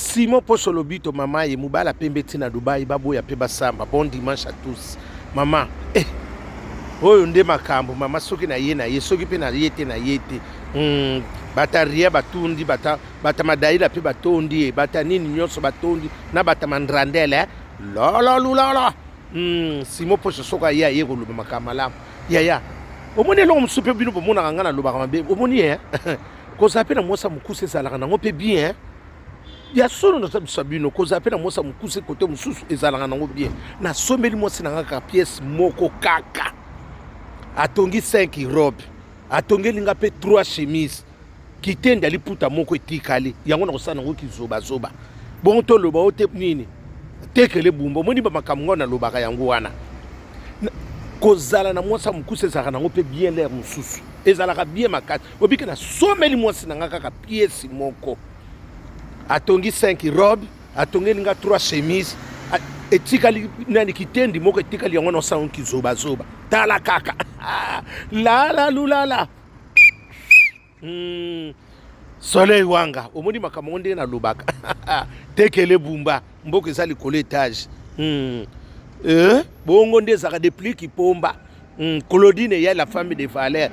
Simon Poso Lobito, mama ye mobala pembe ti na Dubai, baboya pe basamba. Bon dimanche à tous. Mama, eh, oyo nde makambo mama, soki na ye na ye, soki pe na ye te na ye te. Bata ria batundi, bata bata madaila pe batondi ye, bata nini nyonso batondi na bata mandrandele eh? Lolo lulolo. Simon Poso soki aye aye koloba makambo malamu. Yaya, omoni eloko mosusu pe bino bomonaka nga nalobaka mabe, omoni ye eh? Kozala mpe na mwasi ya mokuse ezalaka nango mpe bien. Ya solo naza bisa bino, kozala mpe na mwasi ya mokuse kote mosusu ezalaka nango bien. Nasombeli mwasi na nga kaka pièce moko kaka, atongi 5 robe, atongeli nga mpe 3 chemise, kitende ya liputa moko etikali yango nakosala nango kizobazoba. Bongo toloba o te nini tekele bumba, omoni ba makambo ngo nalobaka yango wana. Kozala na mwasi ya mokuse ezalaka nango mpe bien, l'air mosusu ezalaka bien makasi. Obike nasomeli mwasi na nga kaka pièce moko, atongi 5 robe, atongeli nga 3 chemise, etikali nani kitendi moko etikali yango nasala kizobazoba. Tala kaka lala lulala. Soleil wanga, omoni makambo ngo ndenge nalobaka. Tekele bumba, mboka eza likolo etage. Bongo nde ezalaka depuis kipomba. Claudine ya la femme de valeur.